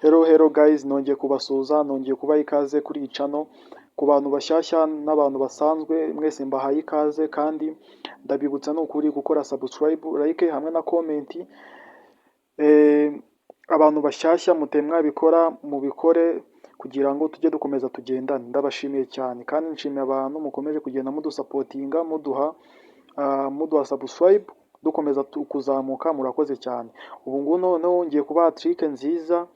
Hello hello guys, nongeye kubasuhuza, nongeye kubaha ikaze kuri iyi channel. Ku bantu bashyashya n'abantu basanzwe mwese mbahaye ikaze, kandi ndabibutsa ni ukuri gukora subscribe, like hamwe na comment. Abantu bashyashya mutari mwabikora, mubikore kugira ngo tujye dukomeza tugendane. Ndabashimiye cyane kandi nshimiye abantu mukomeje kugenda mudusupportinga, muduha subscribe, dukomeza kuzamuka. Murakoze cyane. Ubu ngubu noneho ngiye kubaha trick nziza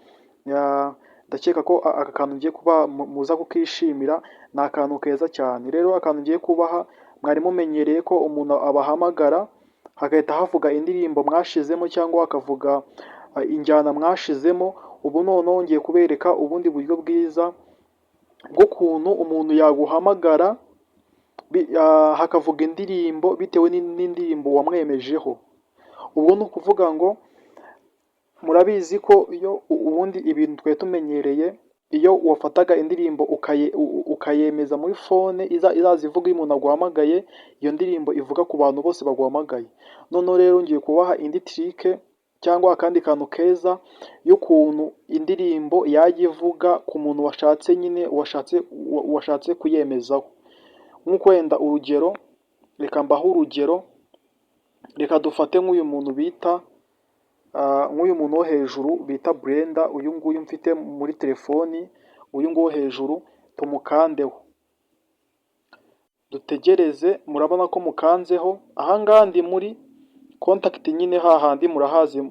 ya, ndakeka ko aka kantu ngiye kuba muza kukishimira, ni akantu keza cyane. Rero akantu ngiye kubaha, mwari mumenyereye ko umuntu abahamagara hagahita havuga indirimbo mwashizemo cyangwa hakavuga injyana mwashizemo. Ubu noneho ngiye kubereka ubundi buryo bwiza bw'ukuntu umuntu yaguhamagara hakavuga indirimbo bitewe n'indirimbo wamwemejeho. Ubwo ni ukuvuga ngo murabizi ko iyo ubundi ibintu twari tumenyereye, iyo wafataga indirimbo ukayemeza muri phone, izaza ivuga iyo umuntu aguhamagaye, iyo ndirimbo ivuga ku bantu bose baguhamagaye. Noneho rero ngiye kubaha indi trick cyangwa akandi kantu keza y'ukuntu indirimbo yajya ivuga ku muntu washatse nyine washatse kuyemezaho. Nk'uko wenda urugero, reka mbahe urugero, reka dufate nk'uyu muntu bita nk'uyu muntu wo hejuru bita Brenda, uyu nguyu mfite muri telefoni, uyu nguyu wo hejuru, tumukandeho. Dutegereze, murabona ko mukanzeho, aha ngaha ndi muri contact nyine hahandi murahazi,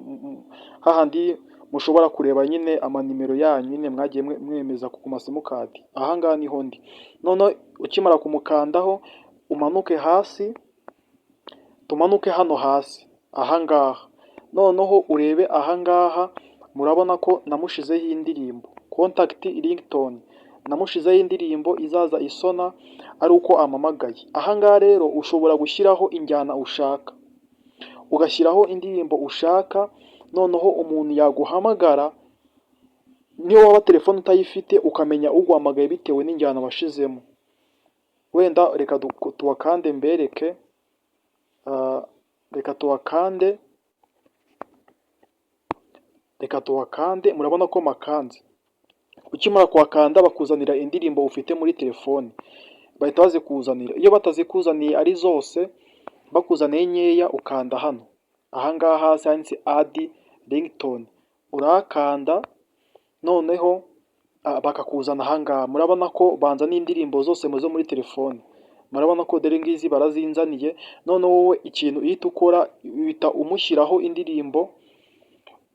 hahandi mushobora kureba nyine amanimero yanyu nyine mwagiye mwemeza ku masimukadi. Aha ngaha niho ndi. Noneho ukimara kumukandaho, umanuke hasi, tumanuke hano hasi, aha ngaha. Noneho urebe aha ngaha, murabona ko namushizeho indirimbo contact ringtone, namushizeho indirimbo izaza isona ari uko ampamagaye. Aha ngaha rero ushobora gushyiraho injyana ushaka, ugashyiraho indirimbo ushaka, noneho umuntu yaguhamagara, niyo waba telefone utayifite, ukamenya uguhamagaye bitewe n'injyana washizemo. Wenda reka tuhakande mbereke, reka tuhakande, reka tuhakande. Murabona ko makanze. Ukimara kuhakanda bakuzanira indirimbo ufite muri telefone, bahita bazikuzanira. Iyo batazikuzaniye ari zose, bakuzaniye nkeya, ukanda hano aha ngaha hasi handitse "add ringtone", urahakanda, noneho bakakuzana aha ngaha. Murabona ko banzaniye indirimbo zose zo muri telefone. Murabona ko dore ngizi barazinzaniye. Noneho wowe ikintu uhita ukora, uhita umushyiraho indirimbo,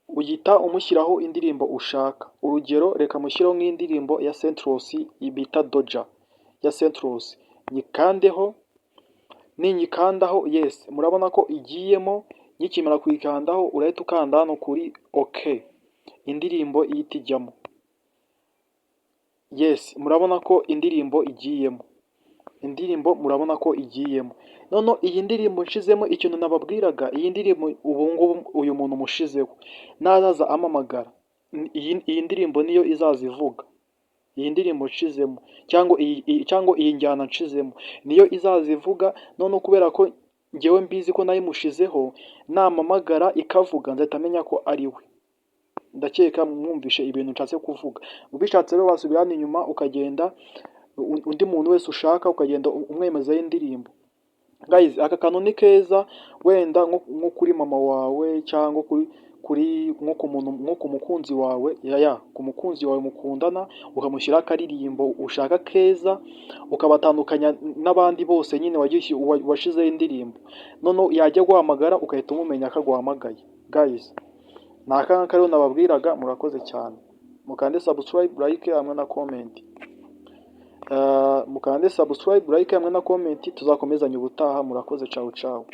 uhita umushyiraho indirimbo ushaka. Urugero, reka mushyireho nk'indirimbo ya Centros bita Doja ya Centros, nyikandeho. Ninyikandaho, yes, murabona ko igiyemo. Nkikimara kuyikandaho, urahita ukanda hano kuri OK, indirimbo ihita ijyamo. Yes, murabona ko indirimbo igiyemo, indirimbo murabona ko igiyemo. Noneho iyi ndirimbo nshizemo, ikintu nababwiraga, iyi ndirimbo ubu ngubu uyu muntu mushizeho, nazaza ampamagara, iyi ndirimbo niyo izaza ivuga. Iyi ndirimbo nshizemo cyangwa iyi njyana nshizemo niyo izaza ivuga. Noneho kubera ko njyewe mbizi ko nayimushizeho, nampamagara ikavuga nzahita menya ko ari we. Ndakeka mwumvishe ibintu nshatse kuvuga. Ubishatse rero wasubira hano inyuma, ukagenda undi muntu wese ushaka ukagenda umwemezaho indirimbo. Guys, aka kantu ni keza, wenda nko kuri mama wawe cyangwa kuri nko ku muntu, nko ku mukunzi wawe, ya ku mukunzi wawe mukundana, ukamushyiraho akaririmbo ushaka keza, ukabatandukanya n'abandi bose nyine washizeho indirimbo, noneho yajya guhamagara ugahita umumenya ko aguhamagaye. Guys, ni aka ngaka rero nababwiraga. Murakoze cyane, mukande subscribe, like hamwe na comment. Mukande subscribe, like hamwe na comment, tuzakomezanya ubutaha. Murakoze, ciao ciao.